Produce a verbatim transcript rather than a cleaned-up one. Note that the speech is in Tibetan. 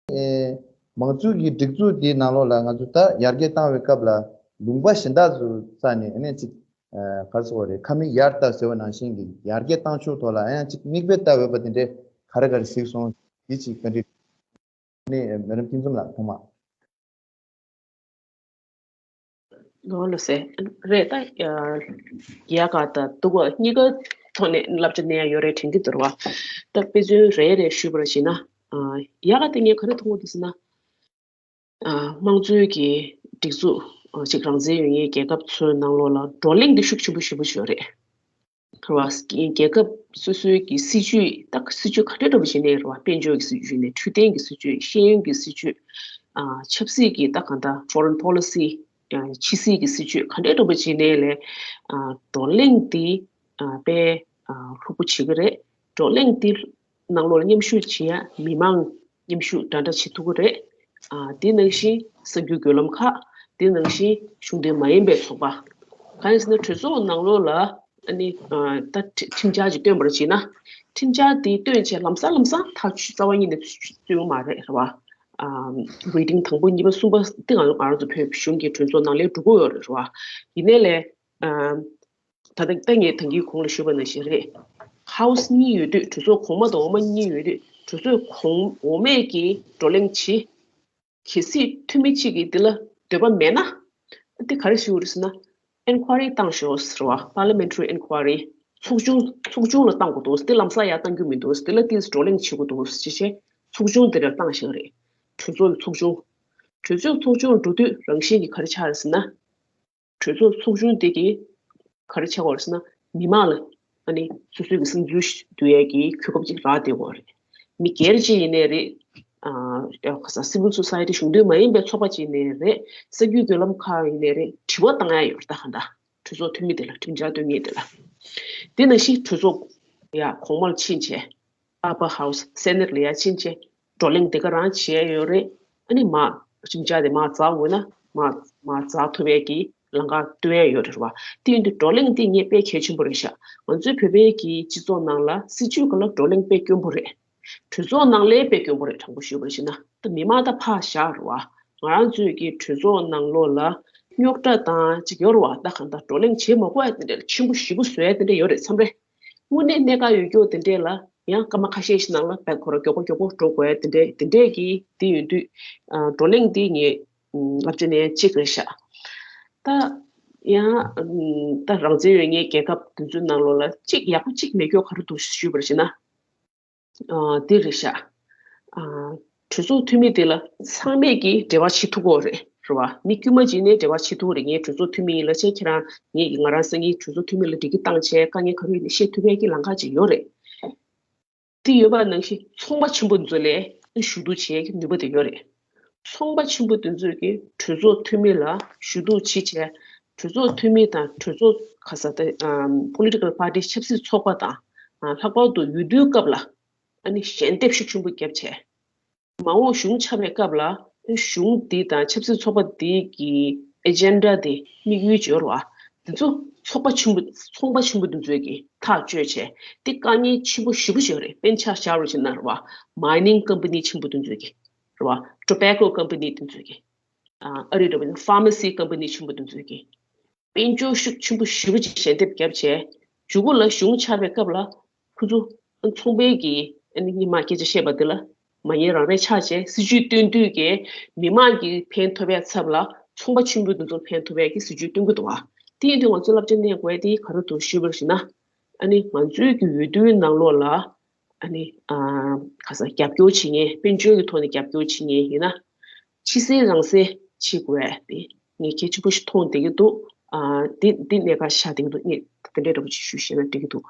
ཨེ། མང་གཙོའི་གི་སྒྲིག་འཛུགས་དེའི་ནང་ལོགས་ལ་ང་ཚོ་ད་ཡར་རྒྱས་བཏང་བའི་སྐབས་ལ་ལུང་པ་གཞན་དག་ཚོ་བཙལ་ནས་ཨ་ནི་ཅིག་ཨ་ག་རེ་ཟེར་དགོས་རེད། ཁ་མིག་ཡར་ལྟ་ཟེར་བ་ནང་བཞིན་གྱི་ཡར་རྒྱས་བཏང་ཕྱོགས་ཐོག་ལ་ཨ་ཡང་ཅིག་མིག་དཔེ་ལྟ་འོས་པ་དེ་འདྲས་ག་རེ་ག་རེ་གཟིགས་སོང་། དེ་ཅིག་བཀའ་འདྲི། ནི་མི་རབས་ཀུན་འཛོམས་ལགས་ཐོག་མ། ལོ་ལོ་ཟེར། རེད་ད། ཡ་ག་ད་འདུག་ག་གཉིས་ཀ་ཐོག་ནས་བསླབ་བྱ་གནང་ཡ་ཡོད་རེད་དྲན་གྱི་འདུག་ར་བ། ད་དཔེ་མཚོན་རེ་རེ་ཞུས་པར་བྱས་ན། ཡ་ག་དེ་ངས་ག་རེ་མཐོང་གི་འདུག་ཟེར་ན། དམངས་གཙོའི་གི་སྒྲིག་འཛུགས་ཅིག་རང་བཙན་ཡོད་མཁན་རྒྱལ་ཁབ་ཚོའི་ནང་ལོགས་ལ་བགྲོ་གླེང་འདི་ཤུགས་ཆེན་པོ་ཞེ་པོ་ཅིག་ཡོད་རེད། རེད་བ། རྒྱལ་ཁབ་སོ་སོའི་གི་སྲིད་ཇུས་ད་སྲིད་ཇུས་ག་འདྲ་འདྲ་པོ་ཞིག་ནས་རེད་བ། དཔལ་འབྱོར་གྱི་སྲིད་ཇུས་ནས་འཕྲོད་བསྟེན་གྱི་སྲིད་ཇུས། ཤེས་ཡོན་གྱི་སྲིད་ཇུས། ཨ་ཆབ་སྲིད་ཀྱི་ད་གང་ལྟར་foreign policy། ཨ་ཕྱི་སྲིད་ཀྱི་སྲིད་ཇུས་ག་འདྲ་འདྲ་པོ་ཞིག་ནས་ལས་ཨ་བགྲོ་གླེང་འདི་ཨ་དཔེ་ཨ་ལྷུག་པོ་བྱེད་ཀྱི་རེད། བགྲོ་གླེང་འདི་ནང་ལོགས་ལ་མཉམ་ཞུགས་བྱེད་ཡ་མི་མང་མཉམ་ཞུགས་འདྲ་འདྲ་བྱེད་ཐུབ་ཀྱི་རེད། ཨ་དེ་ནང་བཞིན་གསར་འགྱུར་བརྒྱུད་ལམ་ཁག་དེ་ནང་བཞིན་གཞུང་འབྲེལ་མ་ཡིན་པའི་ཚོགས་པ། གང་ཡིན་ཟེར་ན་གྲོས་ཚོགས་ནང་ལོགས་ལ་ཨ་ནི་ཨ་ད་ཁྲི་ཁྲིམས་འཆར་ཅིག་བཏོན་པར་བྱས་ན། ཁྲིམས་འཆར་དེ་བཏོན་བྱས་ལམ་སང་ལམ་སང་ཐག་ཆོད་རྩ་བ་ཉིད་ནས་ཆོད་ཡོད་མ་རེད། རེད་བ། ཨ་reading་དང་པོ་གཉིས་པ་གསུམ་པ་དེ་ང་ང་རང་ཚོ་བོད་གཞུང་གི་གྲོས་ཚོགས་ནང་ལ་འགྲོ་གི་ཡོད་རེད། རེད་བ། ཡིན་ནའི་ལས་ཨ་ད་ལྟ་ད་ངས་ད་གིན་གོང་ལ་ཞུས་པ་ནང་བཞིན་རེད། House་གཉིས་ཡོད་དུས། གྲོས་ཚོགས་གོང་མ་དང་འོག་མ་གཉིས་ཡོད་དུས། གྲོས་ཚོགས་གོང་འོག་མས་ཀྱིས་བགྲོ་གླེང་བྱེད། གལ་སྲིད་འཐུས་མི་གཅིག་གིས་འདི་ལ་འདོད་པ་མེད་ན། འདི་ག་རེ་ཞུ་རེད་ཟེར་ན། Inquiry་བཏང་ཤོག་ཟེར་བ། Parliamentary Inquiry། ཚོགས་ཆུང་ཚོགས་ཆུང་ལ་བཏང་དགོས་འདུག་འདི་ལམ་སང་ཡར་བཏང་རྒྱུ་མི་འདུག་འདི་ལ་ཏིས་བགྲོ་གླེང་བྱེད་དགོས་འདུག་ཅེས་བྱས་ཚོགས་ཆུང་དེ་འདྲ་བཏང་བཞག་རེད། གྲོས་ཚོགས་ཀྱི་ཚོགས་ཆུང་། གྲོས་ཚོགས་ཚོགས་ཆུང་འགྲོ་དུས་རང་བཞིན་གྱིས་ག་རེ་ཆགས་རེད་ཟེར་ན། གྲོས་ཚོགས་ཚོགས་ཆུང་དེ་གིས་ག་རེ་བྱེད་དགོས་རེད་ཟེར་ན། མི་མང་ལ་ཨ་ནི་སོ་སོའི་གི་བསམ་ཚུལ་བསྡུ་ཡས་ཀྱི་གོ་སྐབས་ཅིག་རག་བསྡད་ཡོད་རེད། མི་སྒེར་ཅིག་ཡིན་ནའི་རེད། ཨ་ག་ས་civil society་གཞུང་འབྲེལ་མ་ཡིན་པའི་ཚོགས་པ་ཅིག་ཡིན་ནའི་རེད། གསར་འགྱུར་བརྒྱུད་ལམ་ཁག་ཡིན་ནའི་རེད། དྲི་བ་བཏང་ཡ་ཡོད་རེད། ད་ག་འདྲ་གྲོས་ཚོགས་འཐུས་མི་དེ་ལ་ཁྲིམས་འཆར་སྟོན་མཁན་དེ་ལ། དེ་ནང་བཞིན་གྲོས་ཚོགས་ཡ་གོང་མར་ཕྱིན་བྱས། Upper House Senate་ལ་ཡར་ཕྱིན་བྱས་བགྲོ་གླེང་དེ་ག་རང་བྱས་ཡོད་རེད། ཨ་ནི་མར་ཁྲིམས་འཆར་དེ་མར་འཛེག་དགོས་ན་མར་མར་འཛེག་ཐུབ་པའི་གི་ལམ་ཁ་སྟོན་ཡ་ཡོད་རེད་བ། དེ་ཡིན་དུས་བགྲོ་གླེང་དེ་ངས་དཔེ་གལ་ཆེན་པོ་རེད་ཤག་ང་ཚོའི་བོད་པའི་གི་སྤྱི་ཚོགས་ནང་ལ་སྲིད་བྱུས་སྒང་ལ་བགྲོ་གླེང་དཔེ་དཀོན་པོ་རེད། གྲོས་ཚོགས་ནང་ལའི་དཔེ་དཀོན་པོ་རེད། དྲང་པོ་ཞུས་པར་བྱས་ན་ད་མི་མང་ད་ཕར་བཞག་རེད་བ། ང་རང་ཚོའི་གི་གྲོས་ཚོགས་ནང་ལོགས་ལ་རྙོག་དྲ་དང་ཅིག་ཡོད་རེད་བ། ད་གང་ལྟར་བགྲོ་གླེང་བྱེད་མ་དགོས་ཡ་དེ་འདྲ་ཆེན་པོ་ཞེ་པོ་བཟོ་ཡ་དེ་འདྲ་ཡོད་རེད་བསམ་རེད། དངོས་གནས་གནད་འགག་ཡོད་རྒྱུ་དེ་འདྲས་ལ་ཡང་སྐར་མ་ཁ་ཤས་ཤིག་ནང་ལ་བད་ཁོ་ར་མགྱོགས་པོ་མགྱོགས་པོ་འགྲོ་དགོས་དེ་འདྲས་དེ་འདྲས་ཀྱི་དེ་ཡོད་དུས། ཨ་བགྲོ་གླེང་འདི་ངས་ཨ་བསླབ་བྱ་ནས་གཅིག་རེད་ཤག་ད་ཡང་ཨ་ད་རང་བཙན་ཡོད་མཁན་རྒྱལ་ཁབ་དེ་ཚོའི་ནང་ལོགས་ལ་གཅིག་ཡག་པོ་གཅིག་མེད་རྒྱུ་ག་རེ་འདུག་ཞུས་པར་བྱས་ན། ཨ་འདི་རེད་ཤག་ཨ་གྲོས་ཚོགས་འཐུས་མི་དེ་ལ་ཚང་མས་ཀྱིས་འབྲེལ་བ་བྱེད་ཐུབ་ཀྱི་ཡོད་རེད། རེད་བ། མི་དཀྱུས་མ་ཅིག་ནས་འབྲེལ་བ་བྱེད་ཐུབ་ཀྱི་རེད། ངས་གྲོས་ཚོགས་འཐུས་མི་ཡིན་ལབ་བྱས་ཁྱེད་རང་ངས་ཀྱིས་ང་རང་སང་ཉིན་གྲོས་ཚོགས་འཐུས་མི་ལ་འདྲི་གི་བཏང་བྱས་དཀའ་ངལ་ག་རེ་ཡོད་ནས་བཤད་ཐུབ་ཡས་ཀྱི་ལམ་ཁ་ཅིག་ཡོད་རེད། དེ་ཡོད་པ་ནང་བཞིན་ཚོང་པ་ཆེན་པོ་ཚོ་ལ་ཞུ་གཏུག་བྱེད་ཡས་ཀྱི་ནུས་པ་དེ་ཡོད་རེད། ཚོང་པ་ཆེན་པོ་དེ་ཚོས་ཀྱིས་གྲོས་ཚོགས་འཐུས་མི་ལ་ཞུ་གཏུག་བྱེད་བྱས། གྲོས་ཚོགས་འཐུས་མི་དང་གྲོས་ཚོགས་ག་ས་ད་ཨམ་political party་ཆབ་སྲིད་ཚོགས་པ་དང་ཨ་ལྷག་པར་དུ་འོས་བསྡུའི་སྐབས་ལ་ཨ་ནི་ཞལ་འདེབས་ཤུགས་ཆེན་པོ་བརྒྱབ་བྱས། མ་འོངས་གཞུང་ཆགས་པའི་སྐབས་ལ་གཞུང་འདི་དང་ཆབ་སྲིད་ཚོགས་པ་འདི་གི་agenda་དེ་དམིགས་ཡུལ་འབྱོར་བ་འདི་ཚོ་ཚོགས་པ་ཆེན་པོ་ཚོང་པ་ཆེན་པོ་འདི་ཚོས་ཀྱིས་ཐག་གཅོད་བྱས། འདི་དཀའ་ངལ་ཆེན་པོ་ཞེ་པོ་ཞིག་རེད། དཔེར་ན་ཆ་བཞག་རོགས་བྱས་ན་རེད་བ། Mining company་ཆེན་པོ་འདི་ཚོས་ཀྱིས་རེད་བ། Tobacco company་འདི་ཚོས་ཀྱིས། ཨ་ཨ་རི་འདྲ་པོ་ཡིན་ན་pharmacy company་ཆེན་པོ་དེ་ཚོས་ཀྱིས་དཔལ་འབྱོར་ཤུགས་ཆེན་པོ་ཞེ་པོ་ཅིག་ཞལ་འདེབས་བརྒྱབ་བྱས། མཇུག་གུ་ལ་གཞུང་ཆགས་པའི་སྐབས་ལ་ཁོ་ཚོ་ཚོང་པའི་གི་ཨ་ནི་སྔོན་མ་སྐད་ཆ་བཤད་པ་དེ་ལ་མ་ཉེས་རང་རེད་ཆགས་བྱས་སྲིད་ཇུས་བཏོན་དུས་ཀྱི་མི་མང་གི་ཕན་ཐོགས་པའི་ཚབ་ལ་ཚོང་པ་ཆེན་པོ་དེ་ཚོ་ཕན་ཐོགས་པའི་གི་སྲིད་ཇུས་བཏོན་གི་འདུག་བ། དེ་ཡིན་དུས་ང་ཚོ་བསླབ་བྱ་གནས་དགོས་དེ་ག་རེ་འདུག་ཞུས་པར་ཞུ་ན། ཨ་ནི་ང་ཚོའི་གི་འོས་བསྡུའི་ནང་ལོགས་ལ། ཨ་ནི་ཨ་ག་ས་རྒྱབ་སྐྱོར་བྱེད་མཁན་དཔལ་འབྱོར་གྱི་ཐོག་ནས་རྒྱབ་སྐྱོར་བྱེད་མཁན་ཡིན་ན། ཕྱི་གསལ་རང་གསལ་བྱེད་དགོས་ཡ་དེ་ངས་གལ་ཆེན་པོ་ཞིག་མཐོང་བསྡད་ཀྱི་འདུག་ཨ་འདི་འདི་གནད་འགག་ཆགས་བསྡད་ཀྱི་འདུག་ངས་དེ་འདྲའི་འདྲ་པོ་ཅིག་ཞུ་ཤེས་ན་འགྲིག་གི་འདུག